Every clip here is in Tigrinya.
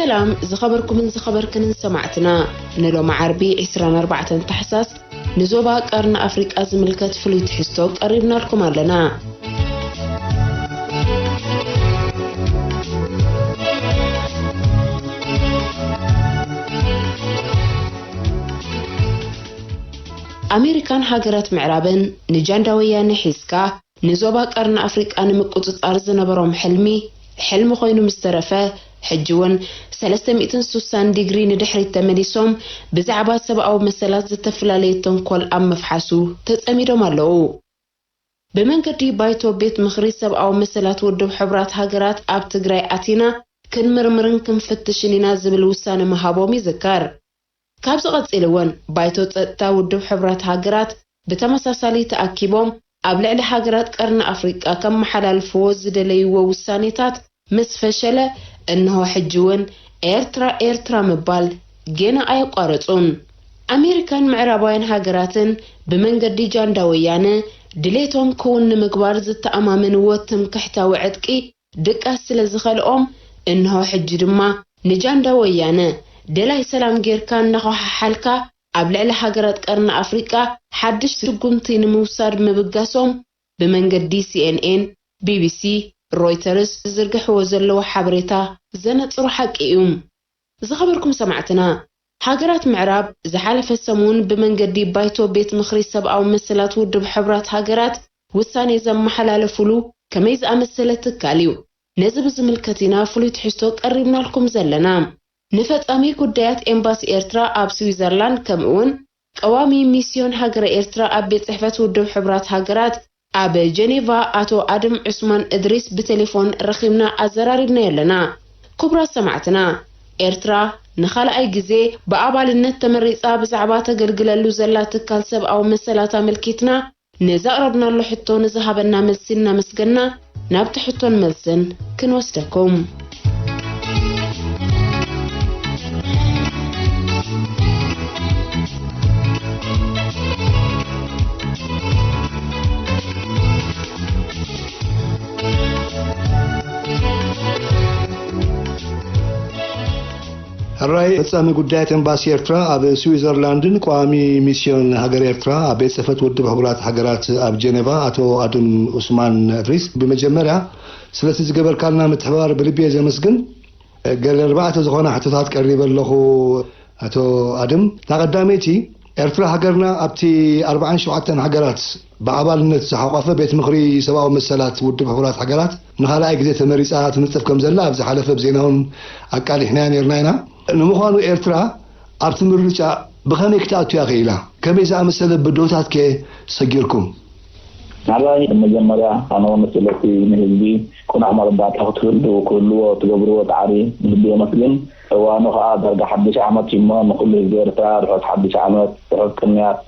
ሰላም ዝኸበርኩምን ዝኸበርክንን ሰማዕትና፣ ንሎሚ ዓርቢ ዕስራን ኣርባዕተን ታሕሳስ ንዞባ ቀርኒ ኣፍሪቃ ዝምልከት ፍሉይ ትሕዝቶ ቀሪብናልኩም ኣለና። ኣሜሪካን ሃገራት ምዕራብን ንጃንዳ ወያነ ሒዝካ ንዞባ ቀርኒ ኣፍሪቃ ንምቁጽጻር ዝነበሮም ሕልሚ፣ ሕልሚ ኮይኑ ምስ ተረፈ፣ ሕጂ እውን ሰለስተ ሚእትን ስሳን ዲግሪ ንድሕሪት ተመሊሶም ብዛዕባ ሰብኣዊ መሰላት ዝተፈላለየ ተንኮል ኣብ ምፍሓሱ ተጸሚዶም ኣለዉ። ብመንገዲ ባይቶ ቤት ምኽሪ ሰብኣዊ መሰላት ውድብ ሕቡራት ሃገራት ኣብ ትግራይ ኣቲና ክንምርምርን ክንፍትሽን ኢና ዝብል ውሳነ ምሃቦም ይዝከር። ካብዚ ቀጺሉ እውን ባይቶ ጸጥታ ውድብ ሕቡራት ሃገራት ብተመሳሳሊ ተኣኪቦም ኣብ ልዕሊ ሃገራት ቀርኒ ኣፍሪቃ ከመሓላልፍዎ ዝደለይዎ ውሳኔታት ምስ ፈሸለ፣ እንሆ ሕጂ እውን ኤርትራ ኤርትራ ምባል ጌና ኣየቋረጹን። ኣሜሪካን ምዕራባውያን ሃገራትን ብመንገዲ ጃንዳ ወያነ ድሌቶም ክውን ንምግባር ዝተኣማመንዎ ትምክሕታዊ ዕጥቂ ድቃስ ስለ ዝኸልኦም፣ እንሆ ሕጂ ድማ ንጃንዳ ወያነ ደላይ ሰላም ጌርካ እናኸሓሓልካ ኣብ ልዕሊ ሃገራት ቀርኒ ኣፍሪቃ ሓድሽ ስጉምቲ ንምውሳድ ምብጋሶም ብመንገዲ ሲኤንኤን፣ ቢቢሲ፣ ሮይተርስ ዝዝርግሕዎ ዘለዉ ሓበሬታ ዘነጽሮ ሓቂ እዩ። ዝኸበርኩም ሰማዕትና፣ ሃገራት ምዕራብ ዝሓለፈ ሰሙን ብመንገዲ ባይቶ ቤት ምኽሪ ሰብኣዊ መሰላት ውድብ ሕቡራት ሃገራት ውሳኔ ዘመሓላለፉሉ ከመይ ዝኣመሰለ ትካል እዩ? ነዚ ብዝምልከት ኢና ፍሉይ ትሕዝቶ ቀሪብናልኩም ዘለና። ንፈጻሚ ጉዳያት ኤምባሲ ኤርትራ ኣብ ስዊዘርላንድ፣ ከምኡውን ቀዋሚ ሚስዮን ሃገረ ኤርትራ ኣብ ቤት ጽሕፈት ውድብ ሕቡራት ሃገራት ኣብ ጀኔቫ ኣቶ ኣድም ዑስማን እድሪስ ብቴሌፎን ረኺብና ኣዘራሪብናዮ ኣለና። ክቡራት ሰማዕትና፣ ኤርትራ ንኻልኣይ ግዜ ብኣባልነት ተመሪጻ ብዛዕባ ተገልግለሉ ዘላ ትካል ሰብኣዊ መሰላት ኣመልኪትና ንዘቕረብናሉ ሕቶ ንዝሃበና መልሲ እናመስገና ናብቲ ሕቶን መልስን ክንወስደኩም። ሕራይ ፈጻሚ ጉዳያት ኤምባሲ ኤርትራ ኣብ ስዊዘርላንድን ቀዋሚ ሚስዮን ሃገር ኤርትራ ኣብ ቤት ጽሕፈት ውድብ ሕቡራት ሃገራት ኣብ ጀኔቫ ኣቶ ኣድም ኡስማን እድሪስ፣ ብመጀመርያ ስለቲ ዝገበርካልና ምትሕብባር ብልቢ እየ ዘመስግን። ገለ ኣርባዕተ ዝኾና ሕቶታት ቀሪበ ኣለኹ ኣቶ ኣድም። እታ ቀዳመይቲ፣ ኤርትራ ሃገርና ኣብቲ ኣርባዓን ሸውዓተን ሃገራት ብኣባልነት ዝሓቖፈ ቤት ምኽሪ ሰብኣዊ መሰላት ውድብ ሕቡራት ሃገራት ንኻልኣይ ግዜ ተመሪጻ ትንጽፍ ከም ዘላ ኣብ ዝሓለፈ ብዜና እውን ኣቃሊሕናያ ነርና ኢና። ንምዃኑ ኤርትራ ኣብቲ ምርጫ ብኸመይ ክትኣቱ እያ ክኢላ? ከመይ ዝኣመሰለ ብድሆታት ከ ሰጊርኩም? ናባይ መጀመርያ ኣነ እውን ስለቲ ንህዝቢ ቅኑዕ መረዳእታ ክትህሉ ክህልዎ ትገብርዎ ጻዕሪ ብልቢ የመስግን። እዋኑ ከኣ ዳርጋ ሓድሽ ዓመት እዩ እሞ ንኹሉ ህዝቢ ኤርትራ ርሑስ ሓድሽ ዓመት፣ ርሑስ ቅንያት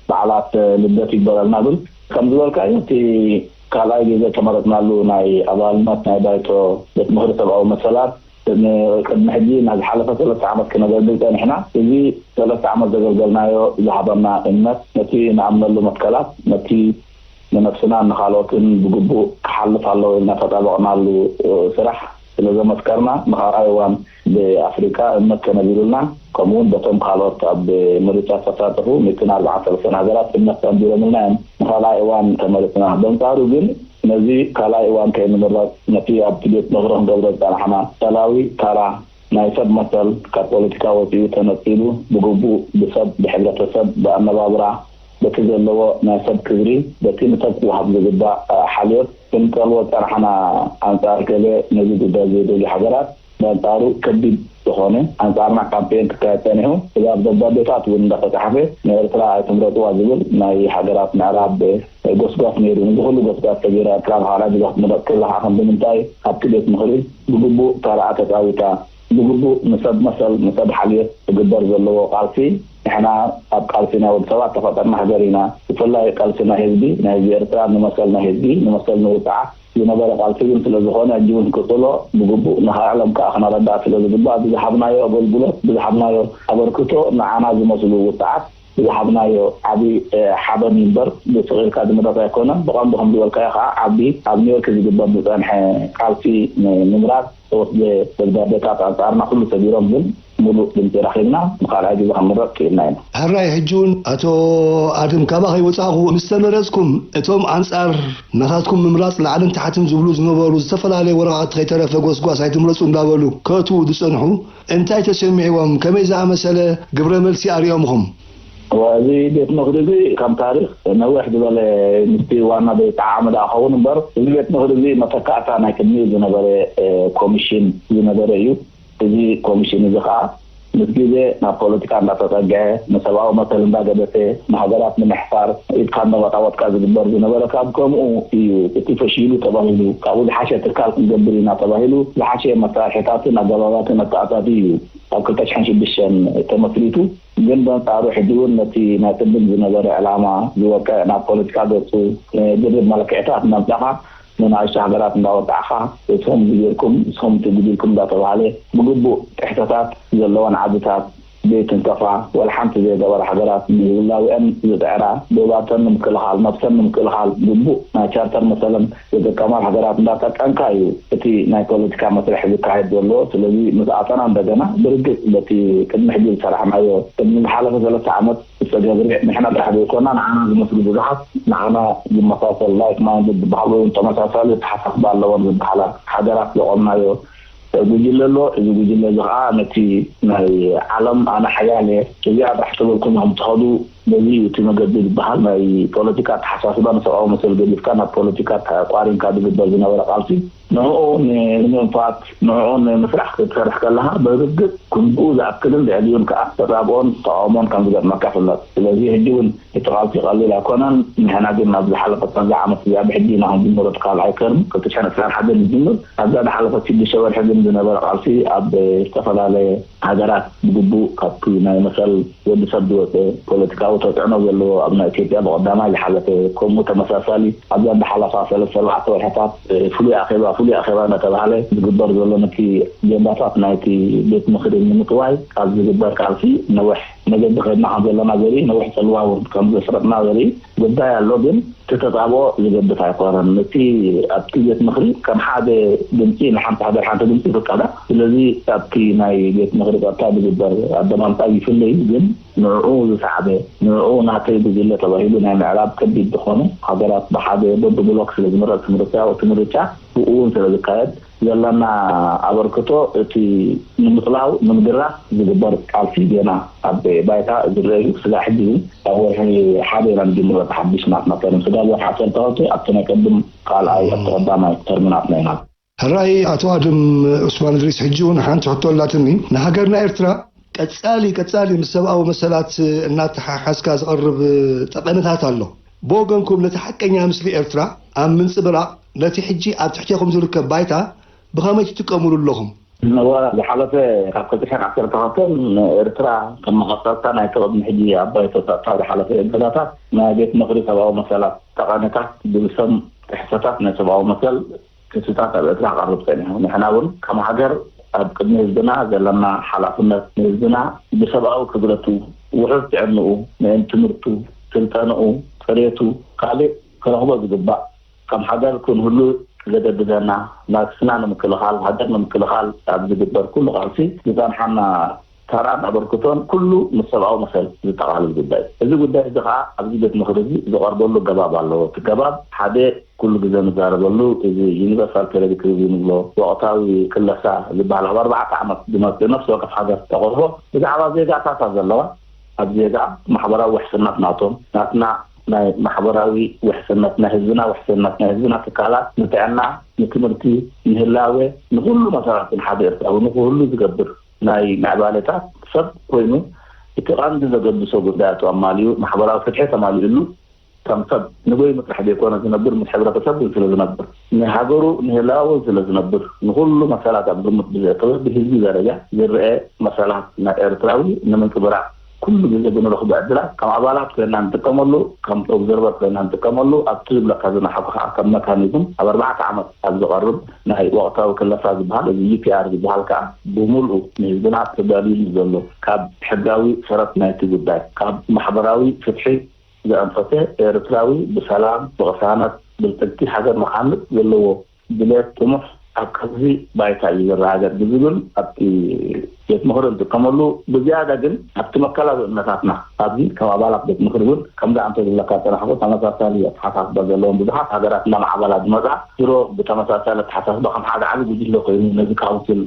በዓላት ልደት ይግበረልና ብል። ከም ዝበልካዮ እቲ ካልኣይ ግዜ ተመረጽናሉ ናይ ኣባልነት ናይ ባይቶ ቤት ምኽሪ ሰብኣዊ መሰላት ቅድሚ ሕጂ ናብ ዝሓለፈ ሰለስተ ዓመት ክነገልግል ጸኒሕና። እዚ ሰለስተ ዓመት ዘገልገልናዮ ዝሃበና እምነት፣ ነቲ ንኣምነሉ መትከላት፣ ነቲ ንነብስናን ንኻልኦትን ብግቡእ ክሓልፍ ኣለዎ ኢልና ተጣበቕናሉ ስራሕ ስለ ዘመስከርና፣ ንኻልኣይ እዋን ብኣፍሪቃ እምነት ተነቢሩልና፣ ከምኡውን በቶም ካልኦት ኣብ ምርጫ ዝተሳተፉ ሚእትን ኣርባዓን ሰለስተን ሃገራት እምነት ኣንቢሮምልና እዮም ንኻልኣይ እዋን ተመሪጽና። በንጻሩ ግን ነዚ ካልኣይ እዋን ከይምምረጽ፣ ነቲ ኣብቲ ቤት ምኽሪ ክንገብሮ ዝጸናሕና ቀላዊ ታራ ናይ ሰብ መሰል ካብ ፖለቲካ ወጺኡ ተነጺሉ፣ ብግቡእ ብሰብ፣ ብሕብረተሰብ፣ ብኣነባብራ፣ በቲ ዘለዎ ናይ ሰብ ክብሪ፣ በቲ ንሰብ ክወሃብ ዝግባእ ሓልዮት ክንጸልዎ ዝጸናሕና ኣንጻር ገለ ነዚ ጉዳይ ዘይደልዩ ሃገራት፣ በንጻሩ ከቢድ ዝኾነ ኣንጻርና ካምፔን ክካየድ ጸኒሑ። እዚ ኣብ ደብዳቤታት እውን እንዳተጻሕፈ ንኤርትራ ኣይትምረጽዋ ዝብል ናይ ሃገራት ምዕራብ ጎስጓስ ነይሩ። ነዚ ኩሉ ጎስጓስ ሰጊራ ኤርትራ ንኻልኣይ ግዜ ክትምረጽ ከላ ከዓ ክንዲ ምንታይ ኣብቲ ቤት ምኽሪ ብግቡእ ተራኣ ተጻዊታ፣ ብግቡእ ንሰብ መሰል ንሰብ ሓልዮት ክግበር ዘለዎ ቃልሲ፣ ንሕና ኣብ ቃልሲ ናይ ወዲ ሰባት ተፈጠርና ሃገር ኢና። ብፍላይ ቃልሲ ናይ ህዝቢ፣ ናይ ህዝቢ ኤርትራ ንመሰል ናይ ህዝቢ፣ ንመሰል ንውጽዓት ዝነበረ ቃልሲ እውን ስለ ዝኾነ፣ ሕጂ እውን ክቕጽሎ ብግቡእ ንኻልእ ዓለም ከኣ ክነረድኣ ስለ ዝግባእ፣ ብዝሃብናዮ ኣገልግሎት፣ ብዝሃብናዮ ኣበርክቶ ንዓና ዝመስሉ ውጽዓት ዝሃብናዮ ዓቢ ሓበን እዩ እምበር፣ ብስቕ ኢልካ ዝምረጽ ኣይኮነን። ብቐንዱ ከም ዝበልካዮ ከዓ ዓቢ ኣብ ኒውዮርክ ዝግበር ዝጸንሐ ቃልሲ ንምምራጽ ዝተወስደ ደብዳቤታት ኣንጻርና ኩሉ ሰጊሮም ግን ምሉእ ድምፂ ረኺብና ንካልኣይ ግዜ ክንምረፅ ክኢልና ኢና። ሕራይ ሕጂ እውን ኣቶ ኣድም ካባ ከይወፃእኹ ምስ ተመረፅኩም እቶም ኣንፃር ናታትኩም ምምራፅ ላዕልን ታሕትን ዝብሉ ዝነበሩ ዝተፈላለዩ ወረቓቕቲ ከይተረፈ ጎስጓስ ኣይትምረፁ እንዳበሉ ከእትዉ ዝፀንሑ እንታይ ተሰሚዕዎም? ከመይ ዝኣመሰለ ግብረ መልሲ ኣሪኦምኹም? እዚ ቤት ምኽሪ እዚ ከም ታሪኽ ነዊሕ ዝበለ ምስቲ ዋና ዘይጠዓዓመ ደኣ ክኸውን እምበር እዚ ቤት ምኽሪ እዚ መተካእታ ናይ ቅድሚኡ ዝነበረ ኮሚሽን ዝነበረ እዩ። እዚ ኮሚሽን እዚ ከዓ ምስ ግዜ ናብ ፖለቲካ እንዳተፀግዐ ንሰብኣዊ መሰል እንዳገደሰ ንሃገራት ንምሕፋር ኢድካ እንዳወጣወጥካ ዝግበር ዝነበረ ካብ ከምኡ እዩ እቲ ፈሺሉ ተባሂሉ ካብኡ ዝሓሸ ትካል ክንገብር ኢና ተባሂሉ ዝሓሸ መሳርሕታትን ኣገባባትን ኣተኣታትዩ እዩ ኣብ ክልተ ሽሕን ሽዱሽተን ተመስሪቱ። ግን በንጻሩ ሕጂ እውን ነቲ ናይ ቅድም ዝነበረ ዕላማ ዝወቅዕ ናብ ፖለቲካ ገጹ ድርብ መለክዕታት እናምጻኻ ንንኣሽቱ ሃገራት እንዳወጣዕኻ እስኹም እዚ ጌርኩም እስኹም እቲ ጉዲልኩም እንዳተባሃለ ብግቡእ ጥሕሰታት ዘለወን ዓድታት ዘይትንከፋ ወላ ሓንቲ ዘይገበራ ሃገራት ንህላዊአን ዝጥዕራ ዶባተን ንምክልኻል ነብሰን ንምክልኻል ግቡእ ናይ ቻርተር መሰለን ዝጥቀማሉ ሃገራት እንዳጠቀምካ እዩ እቲ ናይ ፖለቲካ መስርሕ ዝካየድ ዘሎ። ስለዚ ምስ ኣተና እንደገና ብርግጽ በቲ ቅድሚ ሕጂ ዝሰራሕናዮ ቅድሚ ዝሓለፈ ሰለስተ ዓመት ዝተገብረ ንሕና ጥራሕ ዘይኮና ንዓና ዝመስሉ ብዙሓት ንዓና ዝመሳሰል like minded ዝበሃሉ ወይ ተመሳሳሊ ኣተሓሳስባ ኣለወን ዝበሃላ ሃገራት ዘቆምናዮ ጉጅለ ኣሎ። እዚ ጉጅለ እዚ ከዓ ነቲ ናይ ዓለም ኣነ ሓያል እየ እዚኣ ጥራሕ ተበልኩም ኢኹም ትኸዱ በዚ እዩ እቲ መገዲ ዝበሃል ናይ ፖለቲካ ኣተሓሳስባ ንሰብኣዊ መሰል ገዲፍካ ናብ ፖለቲካ ተቋሪንካ ዝግበር ዝነበረ ቃልሲ ንዕኡ ንምንፋት ንዕኡ ንምስራሕ ክትሰርሕ ከለኻ ብርግፅ ክቡኡ ዝኣክልን ልዕሊኡን ከዓ ተፃብኦን ተቃውሞን ከም ዝገጥመካ ፍለጥ። ስለዚ ሕጂ እውን እቲ ቃልሲ ቀሊል ኣይኮነን። ንሕና ግን ናብ ዝሓለፈት ኣብዛ ዓመት እዚኣ ብሕጂ ኢና ክንጅምሮ እቲ ካልኣይ ተርም ክልተ ሽሕን ዕስራን ሓደን ንጅምር። ኣብዛ ዝሓለፈት ሽዱሽተ ወርሒ ግን ዝነበረ ቃልሲ ኣብ ዝተፈላለየ ሃገራት ብግቡእ ካብቲ ናይ መሰል ወዲ ሰብ ዝወፀ ፖለቲካዊ ተፅዕኖ ዘለዎ ኣብ ናይ ኢትዮጵያ ብቐዳማይ ዝሓለፈ ከምኡ ተመሳሳሊ ኣብዛ ዝሓለፋ ሰለስተ ኣርባዕተ ወርሕታት ፍሉይ ኣኼባ ፍሉይ ኣኼባ እናተባሃለ ዝግበር ዘሎ ነቲ ኣጀንዳታት ናይቲ ቤት ምኽሪ ንምጥዋይ ኣብ ዝግበር ቃልሲ ነዊሕ መገዲ ከድና ከም ዘለና ዘርኢ ነዊሕ ፅልዋ እውን ከም ዘስረጥና ዘርኢ ጉዳይ ኣሎ። ግን እቲ ተፃብኦ ዝገድፍ ኣይኮነን። እቲ ኣብቲ ቤት ምኽሪ ከም ሓደ ድምፂ ንሓንቲ ሃገር ሓንቲ ድምፂ ይፍቀዳ። ስለዚ ኣብቲ ናይ ቤት ምኽሪ ፀጥታ ዝግበር ኣደማምፃ ይፍለ እዩ። ግን ንዕኡ ዝሰዓበ ንዕኡ ናተይ ጉጅለ ተባሂሉ ናይ ምዕራብ ከቢድ ዝኾኑ ሃገራት ብሓደ በብብሎክ ስለዝምረፅ ምርጫ እቲ ምርጫ ብኡ እውን ስለዝካየድ ዘለና ኣበርክቶ እቲ ንምጥላው ንምድራፍ ዝግበር ቃልሲ ዜና ኣብ ባይታ ዝረአ እዩ። ስጋዕ ሕጂ ግን ኣብ ወርሒ ሓደ ኢና ንጅምሮ እቲ ሓድሽ ናትና ተርም። ስጋብ ወርሒ ዓሰርተ ክልተ ኣብቲ ናይ ቅድም ካልኣይ ኣብቲ ቀዳማይ ተርም ናትና ኢና። ሕራይ ኣቶ ኣድም ዑስማን እድሪስ ሕጂ እውን ሓንቲ ሕቶ ኣላትኒ ንሃገርና ኤርትራ ቀጻሊ ቀጻሊ ምስ ሰብኣዊ መሰላት እናተሓሓዝካ ዝቐርብ ጠቐነታት ኣሎ። ብወገንኩም ነቲ ሓቀኛ ምስሊ ኤርትራ ኣብ ምንጽብራቕ ነቲ ሕጂ ኣብ ትሕቴኹም ዝርከብ ባይታ ብኸመይ ትጥቀምሉ ኣለኹም? እወ፣ ዝሓለፈ ካብ ክልተ ሽሕን ዓሰርተ ክልተን ንኤርትራ ከም መቐጸልታ ናይቲ ቅድሚ ሕጂ ኣብ ባይቶ ጸጥታ ዝሓለፈ እገዳታት ናይ ቤት ምኽሪ ሰብኣዊ መሰላት ጠቐነታት ብዝሰም ጥሕሰታት ናይ ሰብኣዊ መሰል ክስታት ኣብ ኤርትራ ክቐርብ ጸኒሑ። ንሕና እውን ከም ሃገር ኣብ ቅድሚ ህዝብና ዘለና ሓላፍነት ንህዝብና ብሰብኣዊ ክብረቱ፣ ውሑስ ጥዕንኡ፣ ምእንቲ ትምህርቱ፣ ስልጠንኡ፣ ጽሬቱ፣ ካልእ ክረኽቦ ዝግባእ ከም ሃገር ክንህሉ ዘገድደና ናብስና ንምክልኻል፣ ሃገር ንምክልኻል ኣብ ዝግበር ኩሉ ቃልሲ ዝጸንሓና ተራን ኣበርክቶን ኩሉ ምስ ሰብኣዊ መሰል ዝጠቓልል ጉዳይ እዩ። እዚ ጉዳይ እዚ ኸዓ ኣብዚ ቤት ምኽሪ እዚ ዝቐርበሉ ገባብ ኣለዎ። እቲ ገባብ ሓደ ኩሉ ግዘ ንዛረበሉ እዚ ዩኒቨርሳል ፔሪዮዲክ ሪቪው ንብሎ ወቕታዊ ክለሳ ዝበሃል ኣብ ኣርባዕተ ዓመት ዝመፅእ ነፍሲ ወከፍ ሃገር ተቕርቦ ብዛዕባ ዜጋታታ ዘለዋ ኣብ ዜጋ ማሕበራዊ ውሕስነት ናቶም ናትና ናይ ማሕበራዊ ውሕስነት ናይ ህዝብና ውሕስነት ናይ ህዝብና ትካላት ንጥዕና ንትምህርቲ ንህላወ ንኩሉ መሰራትን ሓደ ኤርትራዊ ንክህሉ ዝገብር ናይ ምዕባለታት ሰብ ኮይኑ እቲ ቀንዲ ዘገድሶ ጉዳያቱ ኣማሊኡ ማሕበራዊ ፍትሒ ተማሊኡሉ ከም ሰብ ንበይኑ ጥራሕ ዘይኮነ ዝነብር ምስ ሕብረተሰብ እውን ስለ ዝነብር ንሃገሩ ንህላወ እውን ስለ ዝነብር ንኩሉ መሰላት ኣብ ግምት ብዘእተወ ብህዝቢ ደረጃ ዝረአ መሰላት ናይ ኤርትራዊ ንምንፅብራቕ ኩሉ ግዜ ብንረኽቦ ዕድላት ከም ኣባላት ኮይና ንጥቀመሉ፣ ከም ኦብዘርቨር ኮይና ንጥቀመሉ፣ ኣብቲ ዝብለካ ዝናሓፉ ከዓ ከም መካኒዝም ኣብ ኣርባዕተ ዓመት ኣብ ዝቐርብ ናይ ወቕታዊ ክለሳ ዝበሃል፣ እዚ ዩ ፒ ኣር ዝበሃል ከዓ ብምልኡ ንህዝብና ተዳልዩሉ ዘሎ፣ ካብ ሕጋዊ ሰረት ናይቲ ጉዳይ፣ ካብ ማሕበራዊ ፍትሒ ዘኣንፈተ ኤርትራዊ ብሰላም ብቕሳነት ብልጽግቲ ሃገር ንክሃንጽ ዘለዎ ድሌት ጥሙሕ ኣብ ከምዚ ባይታ እዩ ዝረጋገጽ ብዝብል ኣብቲ ቤት ምኽሪ ንጥቀመሉ። ብዝያዳ ግን ኣብቲ መከላዊ እምነታትና ኣብዚ ከም ኣባላት ቤት ምኽሪ እውን ከምዚ ኣንተ ዝብለካ ዝጸናሕኩ ተመሳሳሊ ኣተሓሳስባ ዘለዎም ብዙሓት ሃገራት እናማዕበላ ዝመጻ ድሮ ብተመሳሳሊ ኣተሓሳስባ ከም ሓደ ዓቢ ጉጅለ ኮይኑ ነዚ ካውንስል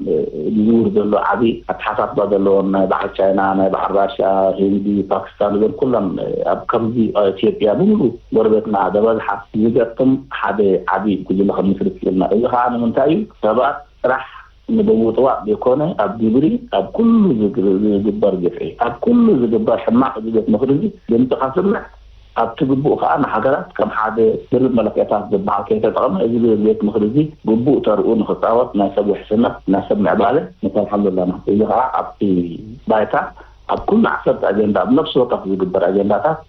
ዝዝውር ዘሎ ዓቢ ኣተሓሳስባ ዘለዎም ናይ በዓል ቻይና፣ ናይ በዓል ራሽያ፣ ህንዲ፣ ፓኪስታን እዞም ኩሎም ኣብ ከምዚ ኢትዮጵያ ብምሉእ ጎረቤትና ዝበዝሓ ዝገጥም ሓደ ዓቢ ጉጅለ ክንምስርት ክኢልና። እዚ ከዓ ንምንታይ እዩ? ሰባት ጥራሕ ንብውጥዋጥ ዘይኮነ ኣብ ግብሪ ኣብ ኩሉ ዝግ- ዝግበር ግፍዒ ኣብ ኩሉ ዝግበር ሕማቕ እዚ ቤት ምኽሪ እዚ ድምፂ ከስምዕ ኣብቲ ግቡእ ከዓ ንሃገራት ከም ሓደ ድርብ መለክዕታት ዝበሃል ከይተጠቐመ እዚ ቤት ምኽሪ እዚ ግቡእ ተርኡ ንክፃወት ናይ ሰብ ውሕስነት ናይ ሰብ ምዕባለ ንሰርሓሉ ኣለና። እዚ ከዓ ኣብቲ ባይታ ኣብ ኩሉ ዓሰርተ ኣጀንዳ ኣብ ነፍሲ ወከፍ ዝግበር ኣጀንዳታት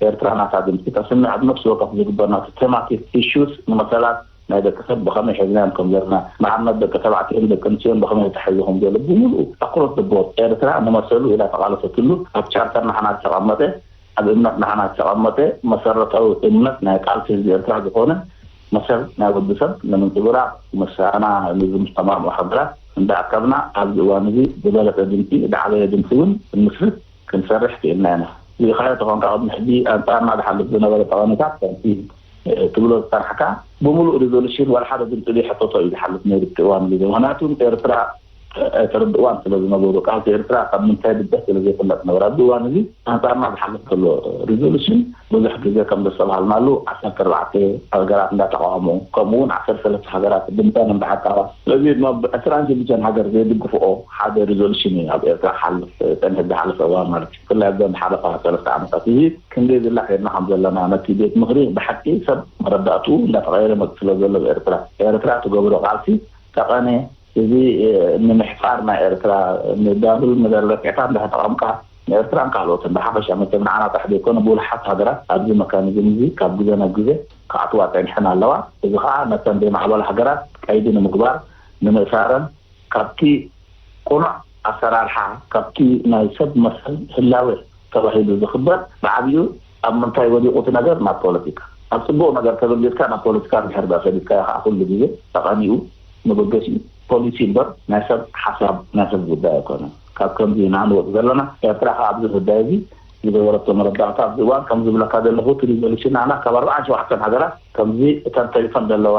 ኤርትራ ናታ ድምፂ ተስምዕ ኣብ ነፍሲ ወከፍ ዝግበር ናቱ ቴማቲክ ኢሹስ ንመሰላት ናይ ደቂ ሰብ ብኸመይ ሒዝናዮም ከም ዘለና ንኣብነት ደቂ ተባዕትዮን ደቂ ኣንስትዮን ብኸመይ ተታሒዙ ከም ዘሎ ብምሉኡ ኣኩሮት ዝቦት ኤርትራ ንመሰሉ ኢላ ተቓለሰትሉ ኣብ ቻርተር ናሕና ዝተቐመጠ ኣብ እምነት ናሕና ዝተቐመጠ መሰረታዊ እምነት ናይ ቃልሲ ህዝቢ ኤርትራ ዝኾነ መሰል ናይ ወዲ ሰብ ንምንፅብራቕ ምሳና ንዝምስማሙ ሃገራት እንዳኣከብና ኣብዚ እዋን እዚ ዝበለፀ ድምፂ ዝዓበየ ድምፂ እውን ክንምስርት ክንሰርሕ ክኢልና ኢና። ሪኢኻዮ ተኾንካ ቅድሚ ሕጂ ኣንፃርና ዝሓልፍ ዝነበረ ጠቐነታት ከምቲ ትብሎ ዝፀናሕካ ብምሉእ ሪዞሉሽን ዋላ ሓደ ድምፂ ዘይሕተቶ እዩ ዝሓልፍ ነይሩ እቲ እዋን እዚ ምክንያቱ ኤርትራ ኣይተረድእዋን ስለ ዝነበሩ ቃልሲ ኤርትራ ካብ ምንታይ ብበት ስለ ዘይፍለጥ ነበር ኣብዚ እዋን እዚ ኣንፃርና ዝሓልፍ ዘሎ ሪዞሉሽን ብዙሕ ግዜ ከም ዘስተብሃልናሉ ዓሰርተ ኣርባዕተ ሃገራት እንዳተቃወሙ ከምኡ እውን ዓሰርተ ሰለስተ ሃገራት ድምፀን እንዳዓቀባ ስለዚ ዕስራን ሽዱሽተን ሃገር ዘይድግፍኦ ሓደ ሪዞሉሽን እዩ ኣብ ኤርትራ ክሓልፍ ፀኒሑ ዝሓለፈ እዋን ማለት እዩ ብፍላይ ኣብዘን ዝሓለፋ ሰለስተ ዓመታት እዚ ክንደይ ዝላሕ ሄድና ከም ዘለና ነቲ ቤት ምኽሪ ብሓቂ ሰብ መረዳእትኡ እንዳተቐየረ መፅእ ስለ ዘሎ ኤርትራ ኤርትራ ትገብሮ ቃልሲ ተቐነ እዚ ንምሕፃር ናይ ኤርትራ ንዳብል መደረቂዕታ እንዳተጠቐምካ ንኤርትራን ካልኦትን ብሓፈሻ መቸም ንዓና ጥራሕ ዘይኮነ ብውልሓት ሃገራት ኣብዚ መካኒዝም እዚ ካብ ግዜ ናብ ግዜ ክኣትዋ ፀኒሐን ኣለዋ። እዚ ከዓ ነተን ዘይማዕበላ ሃገራት ቀይዲ ንምግባር ንምእሳረን ካብቲ ቅኑዕ ኣሰራርሓ ካብቲ ናይ ሰብ መሰል ህላወ ተባሂሉ ዝኽበር ብዓብኡ ኣብ ምንታይ ወዲቑ እቲ ነገር ናብ ፖለቲካ ኣብ ፅቡቕ ነገር ተበጊስካ ናብ ፖለቲካ እንድሕር ዳ ሰዲድካዮ ከዓ ኩሉ ግዜ ተቐኒኡ መበገሲኡ ፖሊሲ እምበር ናይ ሰብ ሓሳብ ናይ ሰብ ጉዳይ ኣይኮነን። ካብ ከምዚ ኢና ንወፅ ዘለና። ኤርትራ ከዓ ኣብዚ ጉዳይ እዚ ዝገበረቶ መረዳእታ ኣብዚ እዋን ከም ዝብለካ ዘለኹ እቲ ሪዞሉሽን ንዓና ካብ ኣርባዓን ሸውዓተን ሃገራት ከምዚ እተን ተሪፈን ዘለዋ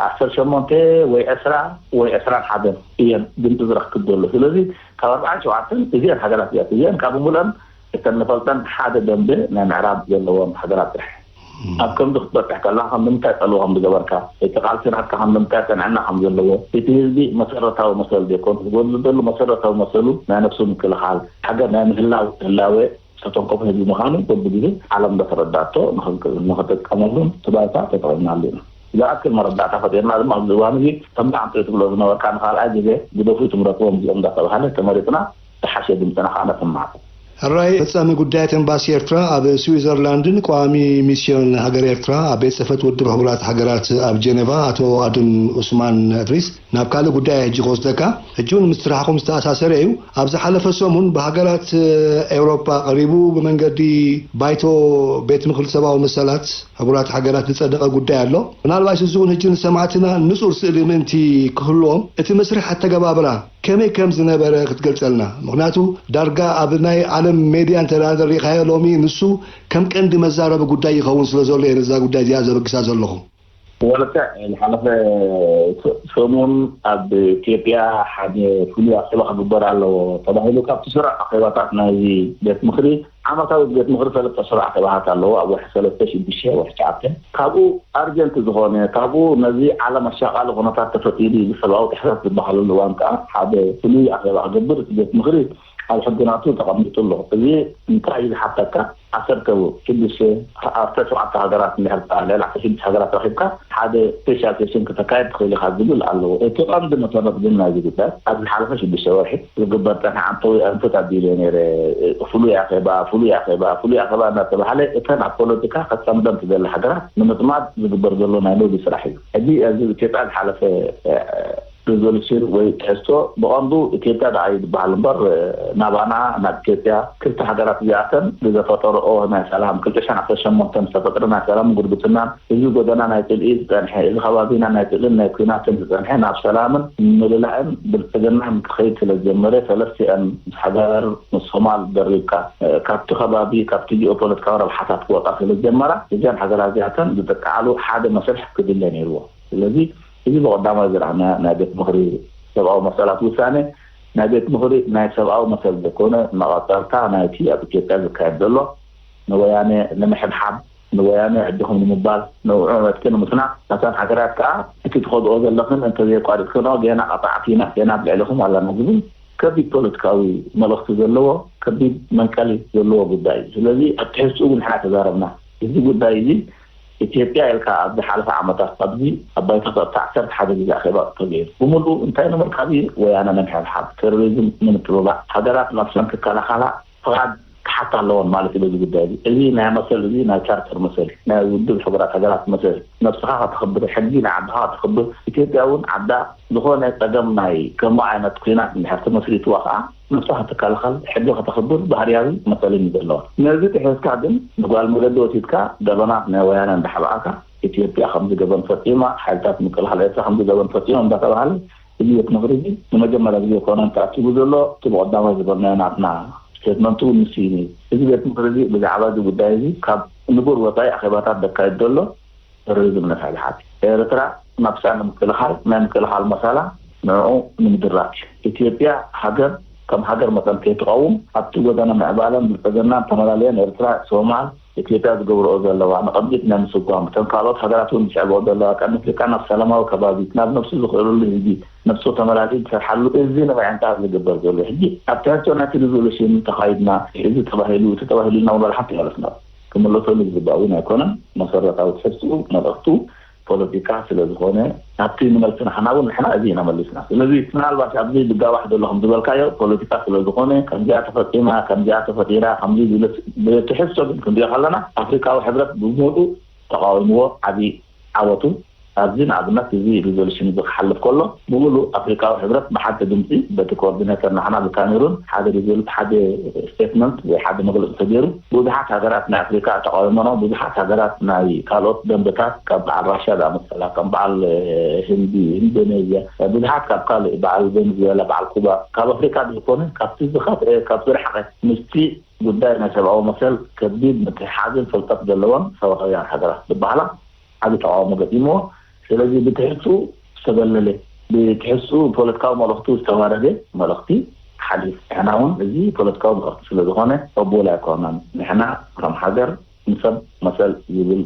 ዓሰርተ ሸሞንተ ወይ ዕስራ ወይ ዕስራን ሓደን እየን ድምፂ ዝረክብ ዘሎ። ስለዚ ካብ ኣርባዓን ሸውዓተን እዚአን ሃገራት እዚኣት እዚአን ካብ ሙሉአን እተን ንፈልጠን ሓደ ደንበ ናይ ምዕራብ ዘለዎም ሃገራት ጥራሕ ኣብ ከምዚ ክትበፅሕ ከለካ ከም ንምንታይ ፀልዎ ከም ዝገበርካ እቲ ቃልሲ ናትካ ከም ንምንታይ ፀንዕና ከም ዘለዎ እቲ ህዝቢ መሰረታዊ መሰል ዘይኮኑ ዝጎድሉ ዘሎ መሰረታዊ መሰሉ ናይ ነፍሱ ምክልኻል ሃገር ናይ ምህላው ህላወ ዝተተንከፈ ህዝቢ ምዃኑ በብግዜ ዓለም እንዳተረዳእቶ ንኽንጥቀመሉን እቲ ባይታ ተጠቒምናሉ ኢና። ዝኣክል መረዳእታ ፈጢርና ድማ ኣብዚ እዋን እዚ ከምዚ ኣንተ ትብሎ ዝነበርካ ንኻልኣይ ግዜ ግደፉ ትምረፅዎም እዚኦም እንዳተባሃለ ተመሪፅና ዝሓሸ ድምፅና ከዓ ነስማዕ። ሕራይ ፈጻሚ ጉዳያት ኤምባሲ ኤርትራ ኣብ ስዊዘርላንድን ቀዋሚ ሚስዮን ሃገር ኤርትራ ኣብ ቤት ጽሕፈት ውድብ ሕቡራት ሃገራት ኣብ ጀኔቫ ኣቶ ኣድም ዑስማን እድሪስ ናብ ካልእ ጉዳይ ሕጂ ክወስደካ። ሕጂ እውን ምስ ስራሕኹም ዝተኣሳሰረ እዩ። ኣብ ዝሓለፈ ሰሙን ብሃገራት ኤውሮጳ ቀሪቡ ብመንገዲ ባይቶ ቤት ምኽሪ ሰብኣዊ መሰላት ሕቡራት ሃገራት ዝጸደቐ ጉዳይ ኣሎ። ምናልባሽ እዚ እውን ሕጂ ንሰማዕትና ንጹር ስእሊ ምእንቲ ክህልዎም እቲ መስርሕ ኣተገባብራ ከመይ ከም ዝነበረ ክትገልጸልና? ምኽንያቱ ዳርጋ ኣብ ናይ ዓለም ሜድያ እንተ ደኣ ሪኢኻዮ ሎሚ ንሱ ከም ቀንዲ መዛረቢ ጉዳይ ይኸውን ስለ ዘሎ እየ ነዛ ጉዳይ እዚኣ ዘበግሳ ዘለኹ። ወለተ ዝሓለፈ ሰሙን ኣብ ኢትዮጵያ ሓደ ፍሉይ ኣኼባ ክግበር ኣለዎ ተባሂሉ ካብቲ ስሩዕ ኣኼባታት ናይዚ ቤት ምኽሪ ዓመታዊ ቤት ምኽሪ ሰለስተ ስሩዕ ኣኼባታት ኣለዎ ኣብ ወርሒ ሰለስተ ሽዱሽተ ወርሒ ትሽዓተ ካብኡ ኣርጀንት ዝኾነ ካብኡ ነዚ ዓለም ኣሻቓሊ ኩነታት ተፈጢሩ እዩ ሰብኣዊ ጥሕሰት ዝበሃለሉ እዋን ከዓ ሓደ ፍሉይ ኣኼባ ክገብር እቲ ቤት ምኽሪ ኣብ ሕግናቱ ተቐሚጡ ኣሎ። እዚ እንታይ እዩ ዝሓተካ? ዓሰርተ ሽዱሽተ ዓሰርተ ሸውዓተ ሃገራት እንድሕር ልዕሊ ዓሰርተ ሽዱሽተ ሃገራት ረኺብካ ሓደ ስፔሻል ሴሽን ክተካየድ ትኽእል ኢኻ ዝብል ኣለዎ። እቲ ቀንዲ መሰረት ግን ናይዚ ጉዳይ ኣብ ዝሓለፈ ሽዱሽተ ወርሒ ዝግበር ጸንሐ ዓንተዊ ኣንፈት ኣቢለ ነይረ። ፍሉይ ኣኼባ፣ ፍሉይ ኣኼባ፣ ፍሉይ ኣኼባ እናተባህለ እተን ኣብ ፖለቲካ ከጸምደን ትደሊ ሃገራት ንምጽማድ ዝግበር ዘሎ ናይ ሎቢ ስራሕ እዩ። ሕጂ እዚ ኢትዮጵያ ዝሓለፈ ሪዞሉሽን ወይ ትሕዝቶ ብቐንዱ ኢትዮጵያ ደኣ እዩ ዝበሃል እምበር ናባና ናብ ኢትዮጵያ ክልተ ሃገራት እዚኣተን ብዘፈጠረኦ ናይ ሰላም ክልተ ሽሕን ዓሰርተ ሸሞንተን ዝተፈጥረ ናይ ሰላም ጉርብትናን እዚ ጎደና ናይ ጽልኢ ዝጸንሐ እዚ ከባቢና ናይ ጽልእን ናይ ኩናትን ዝጸንሐ ናብ ሰላምን ምልላእን ብልጽግናን ክኸይድ ስለ ዝጀመረ ሰለስቲኣን ምስ ሃገር ምስ ሶማል ደሪብካ ካብቲ ከባቢ ካብቲ ጂኦፖለቲካዊ ረብሓታት ክወጣ ስለ ዝጀመራ እዚኣን ሃገራት እዚኣተን ዝጥቀዓሉ ሓደ መስርሕ ክድለ ነይርዎ። ስለዚ እዚ ብቐዳማይ ዝረኣና ናይ ቤት ምኽሪ ሰብኣዊ መሰላት ውሳነ ናይ ቤት ምኽሪ ናይ ሰብኣዊ መሰል ዘይኮነ መቐጸልታ ናይቲ ኣብ ኢትዮጵያ ዝካየድ ዘሎ ንወያነ ንምሕብሓብ ንወያነ ዕድኹም ንምባል ንውዑ መጥቂ ንምስናቕ ናተን ሃገራት ከዓ እቲ ትኸድኦ ዘለኽን እንተዘየቋሪፅክንኦ ገና ቐፃዕቲ ኢና ገና ኣብ ልዕሊኹም ኣለና ዝብል ከቢድ ፖለቲካዊ መልእኽቲ ዘለዎ ከቢድ መንቀሊ ዘለዎ ጉዳይ እዩ። ስለዚ ኣብ ትሕዝትኡ እውን ንሕና ተዛረብና። እዚ ጉዳይ እዚ ኢትዮጵያ ኢልካ ኣብ ዝሓለፈ ዓመታት ኣብዚ ኣብ ባይቶ ጸጥታ ዓሰርተ ሓደ ግዜ ኣኼባ ተገይሩ። ብምሉኡ እንታይ ንምርካብ እዩ? ወያነ ንምሕብሓብ፣ ቴሮሪዝም ንምጥብባዕ፣ ሃገራት ነብሰን ክከላኸላ ፍቓድ ክሓታ ኣለወን ማለት እዩ። በዚ ጉዳይ እዚ እዚ ናይ መሰል እዚ ናይ ቻርተር መሰል እዩ። ናይ ውድብ ሕቡራት ሃገራት መሰል እዩ። ነብስኻ ከተኽብር፣ ሕጊ ናይ ዓድኻ ከተኽብር፣ ኢትዮጵያ እውን ዓዳ ዝኾነ ጸገም ናይ ከምኡ ዓይነት ኲናት እንድሕር ተመስሪትዋ ከዓ ነብሳ ከተከላኸል ሕጊ ከተኽብር ባህርያዊ መሰልን እዩ ዘለዋ። ነዚ ጥሒስካ ግን ንጓል መገዲ ወሲድካ ገበናት ናይ ወያነ እንዳሓብኣካ ኢትዮጵያ ከምዚ ገበን ፈፂማ፣ ሓይልታት ምክልኻል ኤርትራ ከምዚ ገበን ፈፂሞም እንዳተባሃለ እዚ ቤት ምኽሪ እዚ ንመጀመርያ ግዜ ኮነ ተኣኪቡ ዘሎ እቲ ብቐዳማይ ዝበልናዮ ናትና ስቴትመንት እውን ንሱ እዩ ነይሩ። እዚ ቤት ምኽሪ እዚ ብዛዕባ እዚ ጉዳይ እዚ ካብ ንቡር ወፃኢ ኣኼባታት ዘካይድ ዘሎ ቴሮሪዝም ነፋልሓት ኤርትራ ናብሳ ንምክልኻል ናይ ምክልኻል መሳላ ንዕኡ ንምድራክ ኢትዮጵያ ሃገር ከም ሃገር መጠን ከይትቐውም ኣብቲ ጎደና ምዕባለን ብልፅግናን ተመላለየን ኤርትራ ሶማል ኢትዮጵያ ዝገብረኦ ዘለዋ ንቐቢት ናይ ምስጓም እተን ካልኦት ሃገራት እውን ዝስዕበኦ ዘለዋ ቀርኒ ኣፍሪቃ ናብ ሰላማዊ ከባቢ ናብ ነብሱ ዝኽእልሉ ህዝቢ ነብሱ ተመላልዩ ዝሰርሓሉ እዚ ንምዕንቃፍ ዝግበር ዘሎ ሕጂ ኣብ ትሕዝቶ ናይቲ ሪዞሉሽን ተኻይድና እዚ ተባሂሉ እቲ ተባሂሉ ኢልና እውን ሓንቲ ማለት ነው ክምለሰሉ ዝግባእ እውን ኣይኮነን። መሰረታዊ ትሕዝትኡ መልእኽቱ ፖለቲካ ስለ ዝኾነ ናብቲ ንመልሲ ንሕና እውን ንሕና እዚ ኢና መሊስና። ስለዚ ምናልባት ኣብዚ ዝጋባሕ ዘሎ ከም ዝበልካዮ ፖለቲካ ስለ ዝኾነ ከምዚኣ ተፈፂማ ከምዚኣ ተፈጢራ ከምዚ ዝብለስ ብትሕዝቶ ግን ክንሪኦ ከለና ኣፍሪካዊ ሕብረት ብሙሉእ ተቃዊምዎ ዓብዪ ዓወቱ ኣብዚ ንኣብነት እዚ ሪዞሉሽን እዚ ክሓልፍ ከሎ ብምሉእ ኣፍሪካዊ ሕብረት ብሓንቲ ድምፂ በቲ ኮኦርዲኔተር ናሕና ብካሜሩን ሓደ ሪዞሉ ሓደ ስቴትመንት ወይ ሓደ መግለፂ ተገይሩ ብዙሓት ሃገራት ናይ ኣፍሪካ ተቃዊሞኖ ብዙሓት ሃገራት ናይ ካልኦት ደንበታት ከም በዓል ራሽያ ዝኣመሰላ ከም በዓል ህንዲ ኢንዶኔዥያ ብዙሓት ካብ ካልእ በዓል ቬንዙዌላ በዓል ኩባ ካብ ኣፍሪካ ዘይኮነ ካብቲ ዝኸፍአ ካብ ዝረሓቐ ምስቲ ጉዳይ ናይ ሰብኣዊ መሰል ከቢድ ምትሕሓዝን ፍልጠት ዘለዎን ሰብኣውያን ሃገራት ዝበሃላ ዓቢ ተቃውሞ ገጢምዎ። ስለዚ ብትሕዝትኡ ዝተበለለ ብትሕዝትኡ ፖለቲካዊ መልእኽቱ ዝተዋረደ መልእኽቲ ሓሊፉ። ንሕና እውን እዚ ፖለቲካዊ መልእኽቲ ስለ ዝኾነ ቅቡል ኣይኮነን። ንሕና ከም ሃገር ንሰብ መሰል ዝብል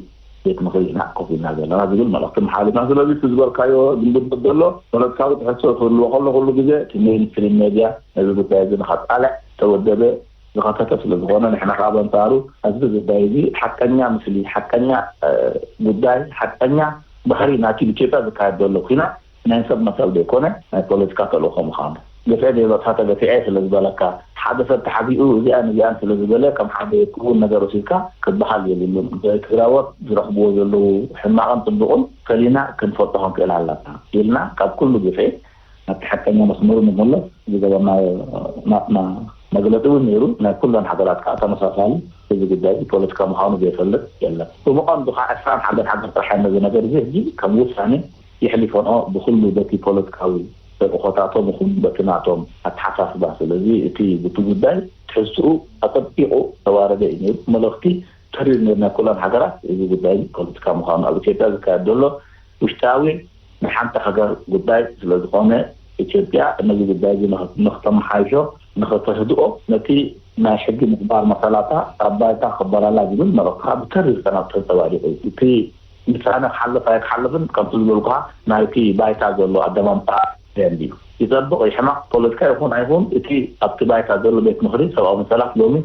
ቤት ምኽሪ ኢና ኮፍ ኢልና ዘለና ዝብል መልእኽቲ መሓሊፍና። ስለዚ እቲ ዝበልካዮ ዝንብብ ዘሎ ፖለቲካዊ ትሕዝቶ ክህልዎ ከሎ ኩሉ ግዜ እቲ ሜይንስትሪም ሜድያ ነዚ ጉዳይ እዚ ንኸቃልዕ ዝተወደበ ዝኸፈተ ስለ ዝኾነ ንሕና ከዓ በንጻሩ ኣብዚ ጉዳይ እዚ ሓቀኛ ምስሊ ሓቀኛ ጉዳይ ሓቀኛ ባህሪ ናቲ ኢትዮጵያ ዝካየድ ዘሎ ኩናት ናይ ሰብ መሰል ዘይኮነ ናይ ፖለቲካ ተልእኮ ምዃኑ ግፍዒ ዘይበፅሓ ተገፊዐ ስለ ዝበለካ ሓደ ሰብ ተሓቢኡ እዚኣን እዚኣን ስለ ዝበለ ከም ሓደ ክውን ነገር ወሲድካ ክበሃል የብሉን። ትግራዎት ዝረኽብዎ ዘለዉ ሕማቕን ፅቡቕን ፈሊና ክንፈልጦ ክንክእል ኣለና ኢልና ካብ ኩሉ ግፍዒ ናብቲ ሓቀኛ መስመሩ ንመለስ ዝገበርናዮ ናትና መግለፂ እውን ነይሩ። ናይ ኩለን ሃገራት ከዓ ተመሳሳሊ እዚ ጉዳይ እዚ ፖለቲካ ምዃኑ ዘይፈልጥ የለን። ብመቐንዱ ከዓ ዕስራን ሓደን ሃገር ጥራሕ ነዚ ነገር እዚ ሕጂ ከም ውሳኔ የሕሊፈንኦ ብኩሉ በቲ ፖለቲካዊ ተልእኾታቶም ይኹን በቲ ናቶም ኣተሓሳስባ። ስለዚ እቲ ብቲ ጉዳይ ትሕዝትኡ ኣፀቢቑ ተዋረደ እዩ ነይሩ። መልእኽቲ ተሪር ነይሩ ናይ ኩለን ሃገራት እዚ ጉዳይ ፖለቲካ ምዃኑ ኣብ ኢትዮጵያ ዝካየድ ዘሎ ውሽጣዊ ናይ ሓንቲ ሃገር ጉዳይ ስለ ዝኾነ ኢትዮጵያ ነዚ ጉዳይ እዚ ንኽተመሓይሾ ንኽተህድኦ ነቲ ናይ ሕጊ ምኽባር መሰላታ ኣብ ባይታ ክበላላ ዝብል መልእኽትኻ ብተሪር ተንጸባሪቑ እዩ። እቲ ውሳነ ክሓልፍ ኣይክሓልፍን ከምቲ ዝበልኩኻ ናይቲ ባይታ ዘሎ ኣደማምፃ እንድዩ። ይጸብቕ ይሕማቕ፣ ፖለቲካ ይኹን ኣይኹን፣ እቲ ኣብቲ ባይታ ዘሎ ቤት ምኽሪ ሰብኣዊ መሰላት ሎሚ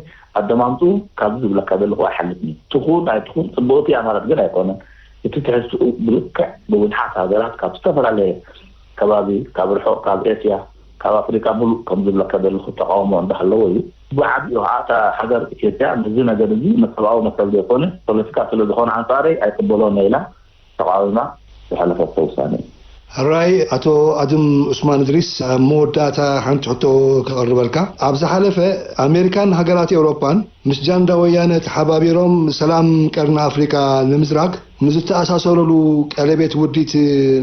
ኣደማምፅኡ ካብዚ ዝብለካ ዘለኹ ኣይሓልፍን እዩ። ትኹን ኣይትኹን ፅቡቕቲ ኣማራጭ ግን ኣይኮነን። እቲ ትሕዝትኡ ብልክዕ ብውድሓት ሃገራት ካብ ዝተፈላለየ ከባቢ፣ ካብ ርሑቕ፣ ካብ ኤስያ፣ ካብ ኣፍሪካ ሙሉእ ከም ዝብለካ ዘለኹ ተቃውሞ እንዳሃለዎ እዩ። ብዓቢኡ ከዓ እታ ሃገር ኢትዮጵያ ነዚ ነገር እዚ ንሰብኣዊ መሰል ዘይኮነ ፖለቲካ ስለ ዝኾነ ኣንፃረይ ኣይቅበሎን እየ ኢላ ተቃዊማ ዝሓለፈቶ ውሳነ እዩ። ሕራይ ኣቶ ኣድም ዑስማን እድሪስ፣ ኣብ መወዳእታ ሓንቲ ሕቶ ከቕርበልካ። ኣብ ዝሓለፈ ኣሜሪካን ሃገራት ኤውሮጳን ምስ ጃንዳ ወያነ ተሓባቢሮም ሰላም ቀርኒ ኣፍሪካ ንምዝራግ ንዝተኣሳሰረሉ ቀለቤት ውዲት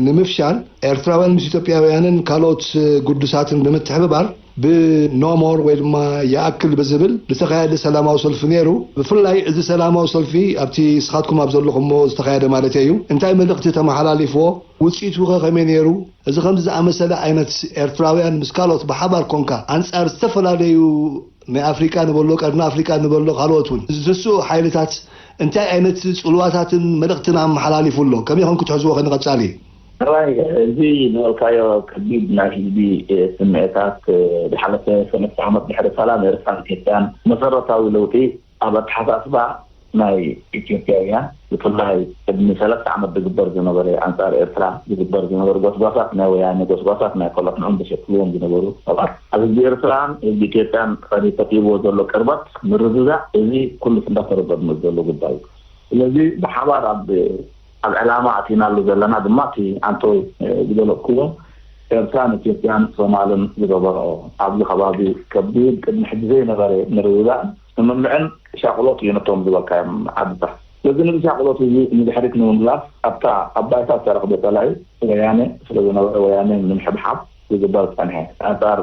ንምፍሻል ኤርትራውያን ምስ ኢትዮጵያውያንን ካልኦት ግዱሳትን ብምትሕብባር ብኖሞር ወይ ድማ ይኣክል ብዝብል ዝተኻየደ ሰላማዊ ሰልፊ ነይሩ። ብፍላይ እዚ ሰላማዊ ሰልፊ ኣብቲ ንስኻትኩም ኣብ ዘለኹሞ ዝተኻየደ ማለት እዩ። እንታይ መልእኽቲ ተመሓላሊፍዎ? ውፅኢቱ ኸ ከመይ ነይሩ? እዚ ከምዚ ዝኣመሰለ ዓይነት ኤርትራውያን ምስ ካልኦት ብሓባር ኮንካ ኣንጻር ዝተፈላለዩ ናይ ኣፍሪቃ ንበሎ፣ ቀርኒ ኣፍሪቃ ንበሎ፣ ካልኦት እውን ዝስኡ ሓይልታት እንታይ ዓይነት ጽልዋታትን መልእኽትን ኣመሓላሊፉ ኣሎ? ከመይ ኾን ክትሕዝዎ ኸ ንቐጻሊ? ሕራይ፣ እዚ ዝበልካዮ ከቢድ ናይ ህዝቢ ስምዒታት፣ ዝሓለፈ ሰለስተ ዓመት ድሕሪ ሰላም ኤርትራን ኢትዮጵያን መሰረታዊ ለውጢ ኣብ ኣተሓሳስባ ናይ ኢትዮጵያውያን፣ ብፍላይ ቅድሚ ሰለስተ ዓመት ዝግበር ዝነበረ፣ ኣንጻር ኤርትራ ዝግበር ዝነበረ ጎስጓሳት ናይ ወያነ፣ ጎስጓሳት ናይ ካልኦት ንዕኦም ዘሸክልዎም ዝነበሩ ሰባት፣ ኣብ ህዝቢ ኤርትራን ህዝቢ ኢትዮጵያን ፈጢርዎ ዘሎ ቅርበት ምርድዳእ፣ እዚ ኩሉ እንዳተረጎድመ ዘሎ ጉዳይ እዩ። ስለዚ ብሓባር ኣብ ኣብ ዕላማ ኣቲናሉ ዘለና ድማ እቲ ኣንቶይ ዝገለጽክዎ ኤርትራን ኢትዮጵያን ሶማልን ዝገበርኦ ኣብዚ ከባቢ ከቢድ ቅድሚ ሕጂ ዘይነበረ ምርድዳእ ስምምዕን ሻቕሎት እዩ ነቶም ዝበልካዮም ዓድታት። ስለዚ ነዚ ሻቕሎት እዚ ንድሕሪት ንምምላስ ኣብታ ኣብ ባይታ ዝተረኽበ ጸላኢ ወያነ ስለ ዝነበረ ወያነ ንምሕብሓብ ዝግበር ጸንሐ ኣንጻር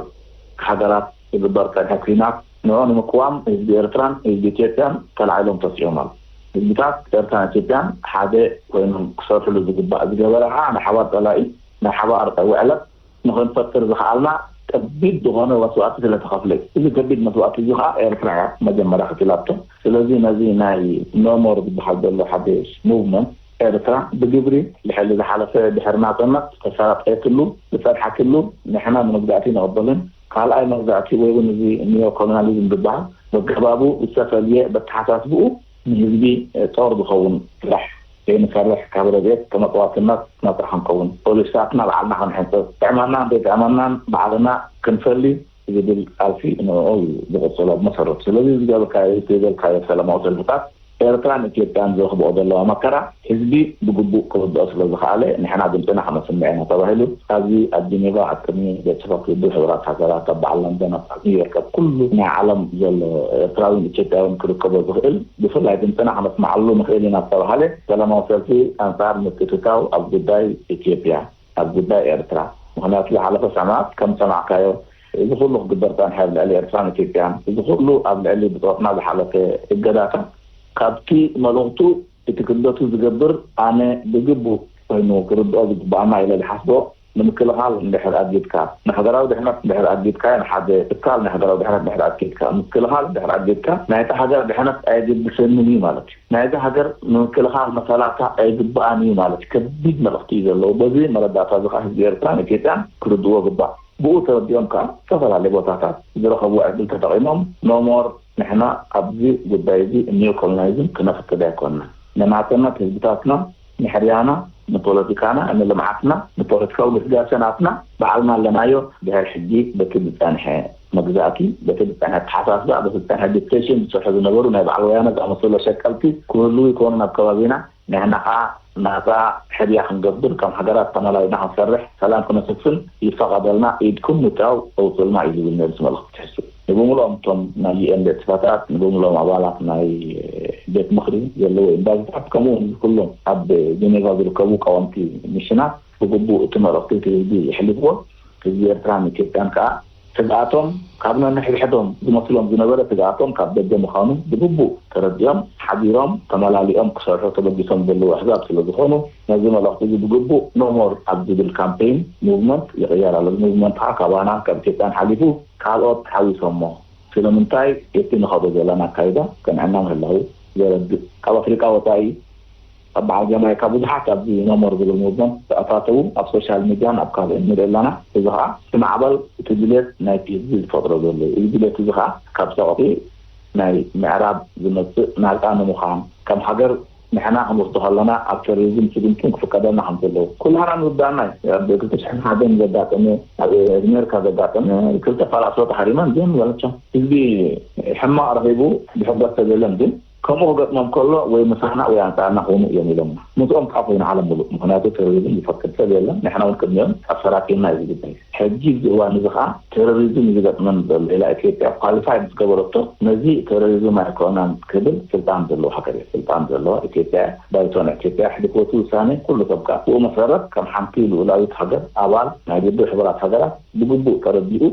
ሃገራት ዝግበር ጸንሐ ኲናት ንዑ ንምቅዋም ህዝቢ ኤርትራን ህዝቢ ኢትዮጵያን ተላዒሎም ተሲኦም ኣለዉ። ህዝብታት ኤርትራን ኢትዮጵያን ሓደ ኮይኖም ክሰርሕሉ ዝግባእ ዝገበረ ከዓ ናይ ሓባር ጸላኢ ናይ ሓባር ውዕለት ንኽንፈጥር ዝኸኣልና ከቢድ ዝኾነ መስዋእቲ ስለ ተኸፍለ እዩ። እዚ ከቢድ መስዋእቲ እዚ ከዓ ኤርትራ እያ መጀመርያ ከፊላቶ። ስለዚ ነዚ ናይ ኖሞር ዝበሃል ዘሎ ሓደ ሙቭመንት ኤርትራ ብግብሪ ልሕሊ ዝሓለፈ ድሕሪ ናጽነት ዝተሳለጠትሉ ዝጸንሓትሉ ንሕና ንመግዛእቲ ንቕበልን ካልኣይ መግዛእቲ ወይ እውን እዚ ኒዮ ኮሎናሊዝም ዝበሃል በገባቡ ዝተፈልየ በተሓሳስብኡ ንህዝቢ ጦር ዝኸውን ስራሕ ከይንሰርሕ ካብ ረድኤት ተመጽዋትነት ነፃ ክንከውን ፖሊስታትና ባዕልና ክንሕንፅፅ ጥዕመናን ዘይጥዕመናን ባዕልና ክንፈሊ ዝብል ቃልሲ ንዕኡ እዩ ዝቕፅሎ ብመሰረቱ። ስለዚ ዝገበርካዮ ዝተበልካዮ ሰላማዊ ሰልፍታት ኤርትራን ኢትዮጵያን ዘኽብኦ ዘለዋ መከራ ህዝቢ ብግቡእ ክርድኦ ስለ ዝኸኣለ ንሕና ድምፅና ከነስምዕ ኢና ተባሂሉ ኣብዚ ኣብ ጀኔቫ ኣብ ቅድሚ ቤት ጽሕፈት ውድብ ሕቡራት ሃገራት ኣብ በዓል ለንደን ኣብ ኒውዮርክ ኣብ ኩሉ ናይ ዓለም ዘሎ ኤርትራዊን ኢትዮጵያዊን ክርከቦ ዝኽእል ብፍላይ ድምፅና ከነስምዓሉ ንኽእል ኢና ዝተባሃለ ሰላማዊ ሰልፊ ኣንፃር ምትእትታው ኣብ ጉዳይ ኢትዮጵያ ኣብ ጉዳይ ኤርትራ ምኽንያቱ ዝሓለፈ ሰማት ከም ዝሰማዕካዮ እዚ ኩሉ ክግበር ፃንሐ ኣብ ልዕሊ ኤርትራን ኢትዮጵያን እዚ ኩሉ ኣብ ልዕሊ ብፆትና ዝሓለፈ እገዳታት ካብቲ መልእኽቱ እቲ ክብደቱ ዝገብር ኣነ ብግቡእ ኮይኑ ክርድኦ ዝግባኣና ኢለ ዝሓስቦ ንምክልኻል እንድሕር ኣጊድካ ንሃገራዊ ድሕነት እንድሕር ኣጊድካ ንሓደ ትካል ናይ ሃገራዊ ድሕነት እንድሕር ኣጊድካ ምክልኻል እንድሕር ኣጊድካ ናይታ ሃገር ድሕነት ኣየገድሰንን እዩ ማለት እዩ። ናይዛ ሃገር ንምክልኻል መሰላታ ኣይግባኣን እዩ ማለት እዩ። ከቢድ መልእኽቲ እዩ ዘለዎ። በዚ መረዳእታ እዚ ከዓ ህዝቢ ኤርትራን ኢትዮጵያን ክርድዎ ግባእ። ብኡ ተረዲኦም ከዓ ዝተፈላለዩ ቦታታት ዝረኸብዎ ዕድል ተጠቒሞም ኖሞር ንሕና ኣብዚ ጉዳይ እዚ ኒዮ ኮሎናይዝም ክነፍቅድ ኣይኮንና። ንናጽነት ህዝብታትና፣ ንሕርያና፣ ንፖለቲካና፣ ንልምዓትና፣ ንፖለቲካዊ ግስጋሴ ናትና ባዕልና ኣለናዮ። ድሕሪ ሕጂ በቲ ዝጸንሐ መግዛእቲ፣ በቲ ዝጸንሐ ኣተሓሳስባ፣ በቲ ዝጸንሐ ዲክቴሽን ዝሰርሑ ዝነበሩ ናይ በዓል ወያነ ዝኣመሰሉ ኣሸቀልቲ ክህልዉ ይኮኑን ኣብ ከባቢና። ንሕና ከዓ ናፃ ሕድያ ክንገብር ከም ሃገራት ተመላሊና ክንሰርሕ ሰላም ክነስፍን ይፈቐደልና ኢድኩም ምታው ኣውፅልና እዩ ዝብል ነብሲ መልእኽቲ ትሕዝቱ ንብምልኦም እቶም ናይ ዩኤን ቤት ጽሕፈታት ንብምልኦም ኣባላት ናይ ቤት ምኽሪ ዘለዎ ኤምባሲታት ከምኡ እውን ኩሎም ኣብ ጀኔቫ ዝርከቡ ቀወምቲ ሚሽናት ብግቡእ እቲ መልእኽቲ እቲ ህዝቢ የሕልፍዎ ህዝቢ ኤርትራን ኢትዮጵያን ከዓ ስግኣቶም ካብ ነንሕድሕዶም ዝመስሎም ዝነበረ ስግኣቶም ካብ ደገ ምዃኑ ብግቡእ ተረዲኦም ሓቢሮም ተመላሊኦም ክሰርሑ ተበጊሶም ዘለዉ ኣሕዛብ ስለ ዝኾኑ ነዚ መልእኽቲ እዚ ብግቡእ ኖሞር ኣብ ዝብል ካምፔይን ሙቭመንት ይቕየር ኣሎ። እዚ ሙቭመንት ከዓ ካባና ካብ ኢትዮጵያን ሓሊፉ ካልኦት ሓዊሶሞ ስለምንታይ እቲ ንኸዶ ዘለና ኣካይዳ ከንዕና ምህላዉ ዘረድእ ካብ ኣፍሪቃ ወፃኢ ኣብ በዓል ጀማይካ ብዙሓት ኣብዚ ነሞር ዝብል ሙቭመንት ተኣታተዉ ኣብ ሶሻል ሚድያን ኣብ ካልእን ንርኢ ኣለና። እዚ ከዓ እቲ ማዕበል እቲ ድሌት ናይቲ ህዝቢ ዝፈጥሮ ዘሎ እዩ። እዚ ድሌት እዚ ከዓ ካብ ፀቕጢ ናይ ምዕራብ ዝመፅእ ናፃ ንምዃን ከም ሃገር ንሕና ክንወስዶ ከለና ኣብ ቴሮሪዝም ስጉምትን ክፍቀደልና ከም ዘለዎ ኩላህና ንርዳእና እዩ። ኣብ ክልተ ሽሕን ሓደን ዘጋጠመ ኣብ ኣሜሪካ ዘጋጠመ ክልተ ፈላስፎ ተሃሪመን ግን በለቻ ህዝቢ ሕማቕ ረኺቡ ዝሕጎስ ሰብ የለን ግን ከምኡ ክገጥሞም ከሎ ወይ ምሳና ወይ ኣንጻርና ክኾኑ እዮም ኢሎምና። ምስኦም ከዓ ኮይኑ ዓለም ምሉእ። ምኽንያቱ ቴሮሪዝም ዝፈቅድ ሰብ የለን። ንሕና እውን ቅድሚኦም ኣፈራቂምና እዩ ዝግባይ። ሕጂ እዚ እዋን እዚ ከዓ ቴሮሪዝም እዩ ዝገጥመን ዘሎ ኢላ ኢትዮጵያ ኳሊፋይ ምስ ገበረቶ ነዚ ቴሮሪዝም ኣይኮነን ክብል ስልጣን ዘለዎ ሃገር እየ። ስልጣን ዘለዋ ኢትዮጵያ እያ። ባይቶ ናይ ኢትዮጵያ ኣሕሊፍዎ እቲ ውሳኔ ኩሉ ሰብ ከዓ ብኡ መሰረት ከም ሓንቲ ልኡላዊት ሃገር ኣባል ናይ ውድብ ሕቡራት ሃገራት ብግቡእ ተረዲኡ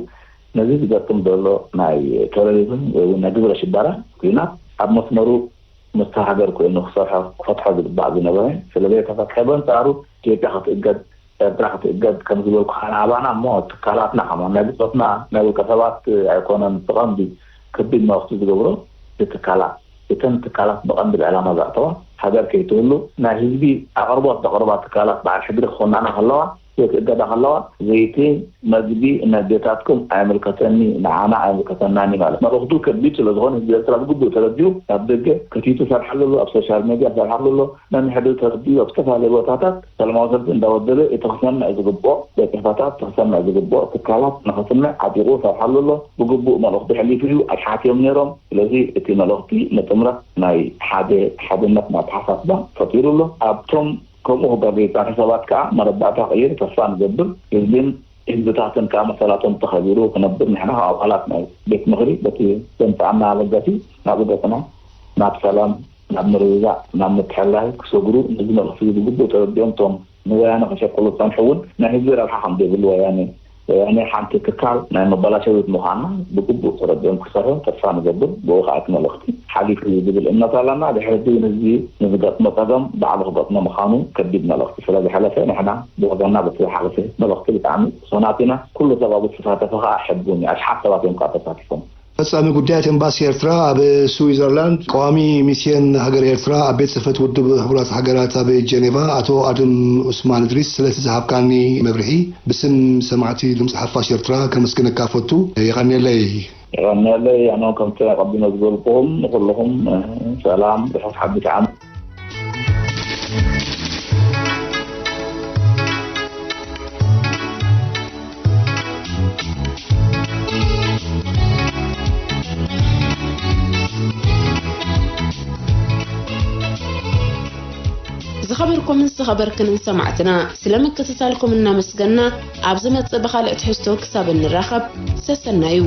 ነዚ ዝገጥም ዘሎ ናይ ቴሮሪዝም ወይ እውን ናይ ግብረ ሽበራ ኲናት ኣብ መስመሩ ምስታ ሃገር ኮይኑ ክሰርሖ ክፈትሖ ዝግባእ ዝነበረ ስለ ዘይተፈትሐ በንጻሩ ኢትዮጵያ ክትእገድ ኤርትራ ክትእገድ ከም ዝበልኩ ሓናባና እሞ ትካላትና ከማን ናይ ብጾትና ናይ ውልቀ ሰባት ኣይኮነን ብቐንዱ ከቢድ መልእኽቲ ዝገብሮ ትካላት እተን ትካላት ብቐንዲ ብዕላማ ዘእተዋ ሃገር ከይትህሉ ናይ ህዝቢ ኣቕርቦት ዘቕርባ ትካላት በዓል ሕድሪ ክኾናና ከለዋ ወይ ክእገዳ ከለዋ ዘይቲ መግቢ ነዴታትኩም ኣይምልከተኒ ንዓና ኣይምልከተናኒ ማለት መልእኽቱ ከቢድ ስለ ዝኾነ ህዝቢ ኤርትራ ብግቡእ ተረዲኡ ኣብ ደገ ከቲቱ ሰርሓሉ ኣሎ ኣብ ሶሻል ሜድያ ሰርሓሉ ኣሎ ነንሕድሪ ተረዲኡ ኣብ ዝተፈላለዩ ቦታታት ሰላማዊ ሰልፊ እንዳወደበ እቲ ክሰምዕ ዝግብኦ ቤት ጽሕፈታት ክሰምዕ ዝግብኦ ትካላት ንኽስምዕ ዓጢቑ ሰርሓሉ ኣሎ ብግቡእ መልእኽቱ ሕሊፉ እዩ ኣሽሓት እዮም ነይሮም ስለዚ እቲ መልእኽቲ ንጥምረት ናይ ሓደ ሓድነት ኣተሓሳስባ ፈጢሩ ኣሎ ኣብቶም ከምኡ ክገብር ይጸንሑ ሰባት ከኣ መረዳእታ ክቕይር ተስፋ ንገብር። ህዝብን ህዝብታትን ከኣ መሰላቶም ተኸቢሩ ክነብር ንሕና ከም ኣባላት ናይ ቤት ምኽሪ በቲ ዘምጽኣና ኣበጋሲ ናብኡ ገጽና ናብ ሰላም፣ ናብ ምርግጋእ፣ ናብ ምትሕልላይ ክሰግሩ ነዚ መልእኽቲ እዚ ብግቡእ ተረዲኦም እቶም ንወያነ ከሸቅሉ ዝጸንሑ እውን ናይ ህዝቢ ረብሓ ከም ዘይብሉ ወያነ ወያነ ሓንቲ ትካል ናይ መበላሸዊት ምዃና ብግቡእ ተረዲኦም ክሰርሑ ተስፋ ንገብር። ብኡ ከዓ እቲ መልእኽቲ ሓሊፉ እዩ ዝብል እምነት ኣለና። ድሕሪ እዚ እውን ህዝቢ ንዝገጥሞ ጸገም ባዕሉ ክገጥሞ ምዃኑ ከቢድ መልእኽቲ ስለ ዝሓለፈ ንሕና ብወገንና በቲ ዝሓለፈ መልእኽቲ ብጣዕሚ ሕሱናት ኢና። ኩሉ ሰብ ኣብኡ ዝተሳተፈ ከዓ ሕቡን እዩ። ኣሽሓት ሰባት እዮም ከዓ ተሳቲፎም። ፈጻሚ ጉዳያት ኤምባሲ ኤርትራ ኣብ ስዊዘርላንድ፣ ቀዋሚ ሚስዮን ሃገር ኤርትራ ኣብ ቤት ጽሕፈት ውድብ ሕቡራት ሃገራት ኣብ ጀኔቫ ኣቶ ኣድም ዑስማን እድሪስ ስለቲ ዝሃብካኒ መብርሂ ብስም ሰማዕቲ ድምጺ ሓፋሽ ኤርትራ ከመስግነካ እፈቱ። የቐንየለይ። የቐንየለይ። ኣነ እውን ከምቲ ኣቐዲመ ዝበልኩኹም ንኹልኹም ሰላም ርሑስ ሓድሽ ዓመት። ዝኸበርኩምን ዝኸበርክንን ሰማዕትና፣ ስለ ምክትታልኩም እናመስገና፣ ኣብ ዝመጽእ ብኻልእ ትሕዝቶ ክሳብ እንራኸብ፣ ሰሰናዩ።